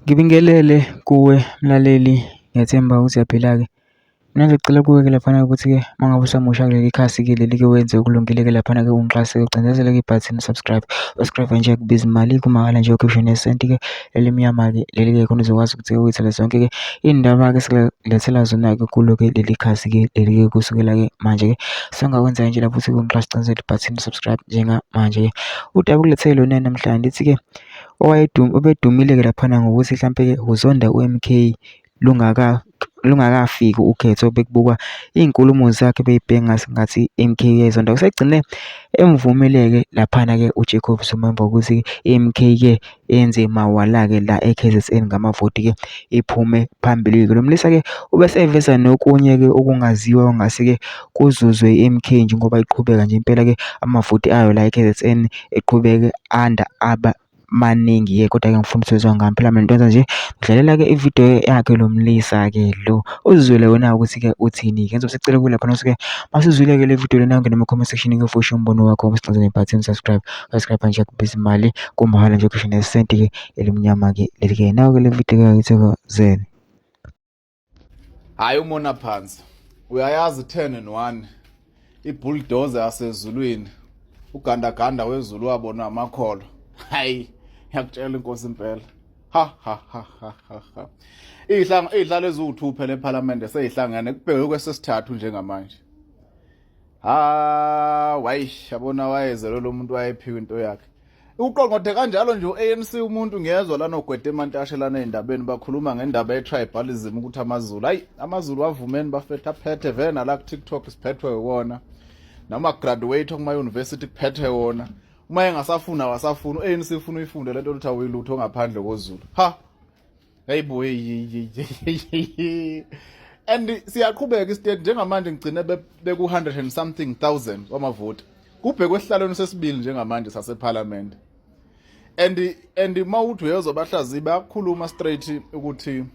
Ngibingelele kuwe mlaleli, ngiyathemba ukuthi uyaphila-ke. Mina ngizocela kuwe-ke laphana ukuthi-ke uma ngabe usamusha kuleli khasi-ke leli-ke wenze okulungile-ke laphana-ke ungixhase-ke ucindezele-ke ibhathini subscribe. Subscribe nje akubizi mali kumahhala nje ukhishwe nesenti-ke elimnyama-ke leli-ke khona uzokwazi ukuthi-ke uyithole zonke-ke iy'ndaba-ke esikulethela zona-ke kulo-ke leli khasi-ke leli-ke kusukela-ke manje-ke. Sengakwenza nje lapho ukuthi ungixhase ucindezele ibhathini subscribe njengamanje-ke. Udaba okulethele lona namhlanje lithi-ke Obedumile-ke laphana ngokuthi hlampe-ke uzonda u-M_K lungakafiki ukhetho bekubukwa iy'nkulumo zakhe bey'bheka ngathi i-M_K uyayizonda. Usegcine emvumile-ke laphana-ke uJacob Zuma emva kokuthi i-M_K-ke yenze mawala-ke la e-K_Z_N ngamavoti-ke iphume phambili-ke. Lo mlisa-ke ubeseveza nokunye-ke okungaziwa okungase-ke kuzuzwe i-M_K njengoba iqhubeka nje impela-ke amavoti ayo la e-K_Z_N eqhubeke anda aba maningi-ke kodwa-ke ngifuna ukuthi uzwa ngami phela mina into nje ngidlalela-ke ividiyo yakhe lo mlisa-ke lo uzizwele wena ukuthi-ke uthini-ke ngizobe sicela kuwe laphana ukuthi-ke masizwile-ke le vidiyo lena ungene ema-comment section-ke ufushe umbono wakho usicela nebhathini subscribe subscribe nje akubiza imali kumahhala nje ukhishwe nesenti-ke elimnyama-ke leli-ke nawo-ke le vidiyo-ke ngithokozele. Hayi umona phansi. Uyayazi 10 and 1 ibulldozer yasezulwini ugandaganda wezulu wabona amakholo. Hayi ngiyakutshela inkosi impela. Ha ha ha ha ha ha. Ihlanga izihlalo eziwu2 phela eParliament seyihlangene kubhekwe kwesesithathu njengamanje. Ha wayi yabona wayezelwe lo muntu wayephiwe into yakhe. Uqongqothe kanjalo nje u-ANC umuntu ngiyezwa lana ogwede emantashe lana ey'ndabeni bakhuluma ngendaba ye-tribalism ukuthi amaZulu hayi amaZulu avumeni bafethu aphethe vele nala ku-TikTok siphethwe wona noma graduate kuma-university kuphethe wona uma engasafuni awasafuni u-ANC ufuna uyifunde lento ukuthi awuyilutho ngaphandle koZulu ha. Hey boy and siyaqhubeka istate njengamanje ngigcine beku 100 and something thousand wamavoti kubhekwe esihlalweni sesibili njengamanje saseParliament and mawuthi uyezwa abahlaziyi bayakhuluma straight ukuthi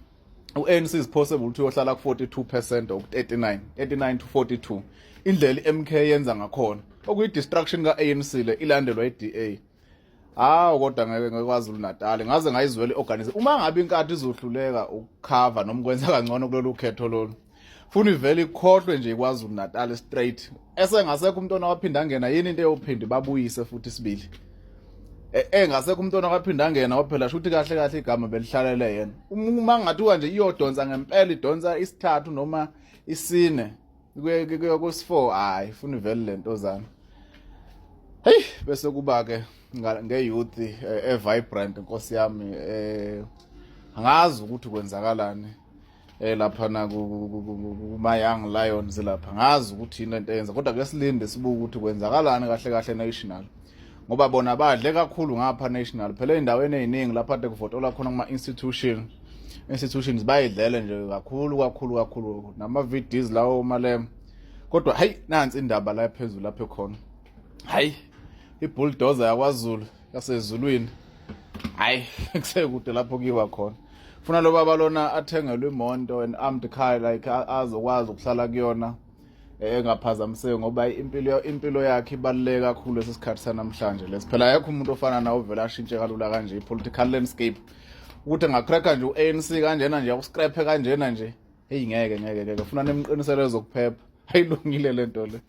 u-ANC is possible ukuthi uyohlala ku-42% or ku-39 39 to 42 indlela i-MK yenza ngakhona okuyi-distraction ka-ANC le ilandelwa i-DA. Hawu kodwa ngeke ngekwaZulu Natal ngaze ngayizwela iorganize uma ngabe inkathi izohluleka ukukhava noma kwenza kangcono kulolu khetho lolu funa ivele ikhohlwe nje iKwaZulu Natal straight esengasekho umntwana waphinda angena yini into eyophinde babuyise futhi isibili e, engasekho umntwana waphinda angena waphela shuthi kahle kahle igama belihlalele yena uma ngathiwa nje iyodonsa ngempela idonsa isithathu noma isine kuya kwesi-4 hayi funa ivele le ntozana hey bese kuba ke nge-youth e-vibrant nkosi yami angazi ukuthi kwenzakalani lapha na kuma Young Lions lapha ngazi ukuthi yini lento eyenza kodwa ke silinde sibuke ukuthi kwenzakalani kahle kahle national ngoba bona badle kakhulu ngapha national phela endaweni eziningi lapha ade kuvotelwa khona kuma institution institutions bayidlele nje kakhulu kakhulu kakhulu nama VDs lawo malem kodwa hayi nansi indaba la phezulu lapho khona hayi ibulldozer yakwaZulu yasezulwini hayi kusekude lapho kuyiwa khona funa lo baba lona athengelwe imoto an armed car like azokwazi ukuhlala kuyona engaphazamiseki ngoba impilo impilo yakhe ibaluleke kakhulu lesikhathi sanamhlanje lesi phela ayekho umuntu ofana nawe ovela ashintshe kalula kanje i-political landscape ukuthi engacracka nje u-ANC kanjena nje uscrape kanjena nje hey ngeke ngeke ngeke funa nemqiniselo ezokuphepha ayilungile lento le.